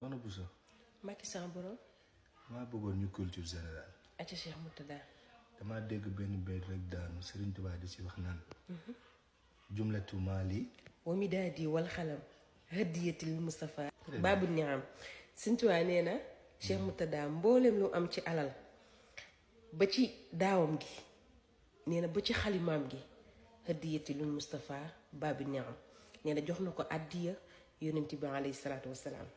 Soxna Bousso. Macky Sall borom. maa bëggoon ñu culture générale. acca Cheikh Moutada. damaa dégg benn béykat rek daanu Serigne Touba di ci wax naan. jumlatu maali. wa midaadi wal xalam. hadiyatil Mustafa. Babu Niam. Serigne Touba nee na Cheikh Moutada mboolem lu am ci alal ba ci daawam gi nee na ba ci xalimaam gi hadiyatil Mustafa Babu Niam nee na jox na ko addiya yonent bi alayhi salaatu wasalaam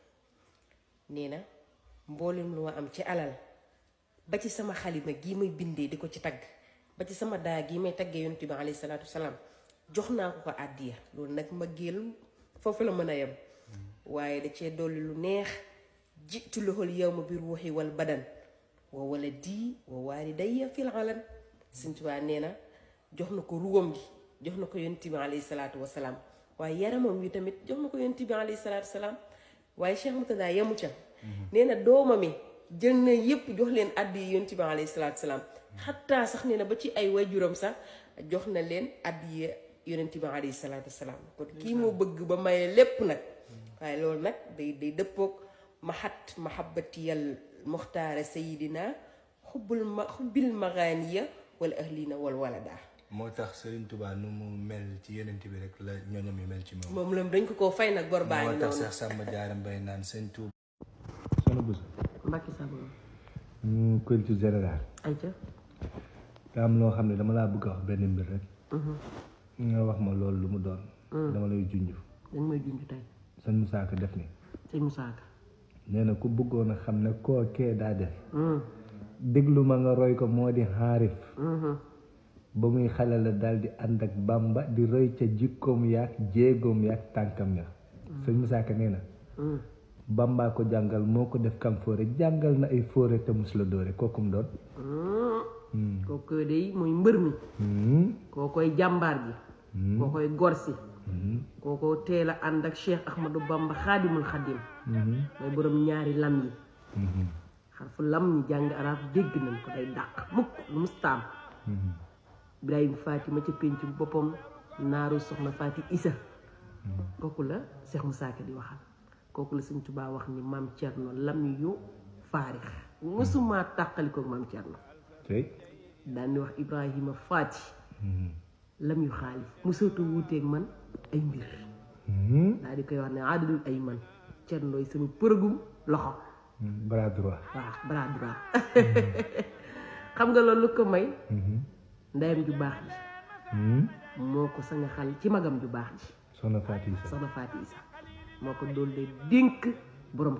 nee na mboolem lu ma am ci alal ba ci sama xalima gii may bindee di ko ci tagg ba ci sama daa gii may taggee yonent bi alayhi salaatu wasalaam jox naa ko àddiya loolu nag ma géel foofu la mën a yem waaye da cee dolli lu neex jiitu loxol yow ma biir ruuxi wal badan wa wala dii wa waalidayya fil alan Sëñ Tuubaa nee na jox na ko ruwam gi jox na ko yonent bi alayhi salaatu wasalaam waaye yaramam wi tamit jox na ko yonent bi alayhi salaatu wasalaam waaye Cheikh Moutada yemu ca nee na doomam yi jël na yépp jox leen addi yonent bi alayhi salaatu salaam xattaa sax nee na ba ci ay wajuram sax jox na leen addi yonent bi alayhi salaatu salaam kon kii moo bëgg ba maye lépp nag waaye loolu nag day dëppoog mahabbatiyal muxtaara sayidina xubbil magaaniya wala ahlina wal walada moo tax Serigne Touba nu mu mel ci yonent bi rek la ñooñam yi mel ci moom. moom la dañ ko koo fay nag bor baa ngi noonu. moo tax sax Samba Diarra Mbaye naan Sëñ Touba. Soxna Bousso. Macky Sall. ñu culture générale. ayca. daa am loo xam ne dama laa bëgg a wax benn mbir rek. nga wax ma loolu lu mu doon. dama lay junj. dañ may junj tey. sëñ Moussa Ka def ni. sëñ Moussa Ka. nee na ku bëggoon a xam ne koo kee daa def. déglu ma nga roy ko moo di xaarif. ba muy xale la daal di ànd ak Bamba di roy ca jikkoom yaak jéegoom yaak tànkam ya. sëñ Moussa Ka nee na. Bamba ko jàngal moo ko def kam fóore jàngal na ay fóore te mus la dóore kookum doon. kooku day mooy mbër mi. koo koy jàmbaar gi. koo koy gorsi. koo ko teel a ànd ak Cheikh Ahmadou Bamba xaadimul xadim. mooy borom ñaari lam yi. xarfu lam ñi jàng arab dégg nañ ko day dàq mukk lu mustaam. Ibrahima Fatima ca pénc boppam naaru soxna Fati Isa. kooku la Cheikh Moussa Ka di waxal. kooku la Sëñ Tuubaa wax ni maam Thierno lam yu faarix mësuma tàqali ko maam Thierno. daan di wax Ibrahima Fati. lam yu xaalif mësatu wuuteeg man ay mbir. daal di koy wax ne aadalul ay man Thierno sama përëgum loxo. bras droit. waaw bras droit. xam nga loolu lu ko may. ndeyam ju baax ji. moo ko sanga xal ci magam ju baax ji. soxna Fati Isa. soxna Fati Isa moo ko doon de dénk borom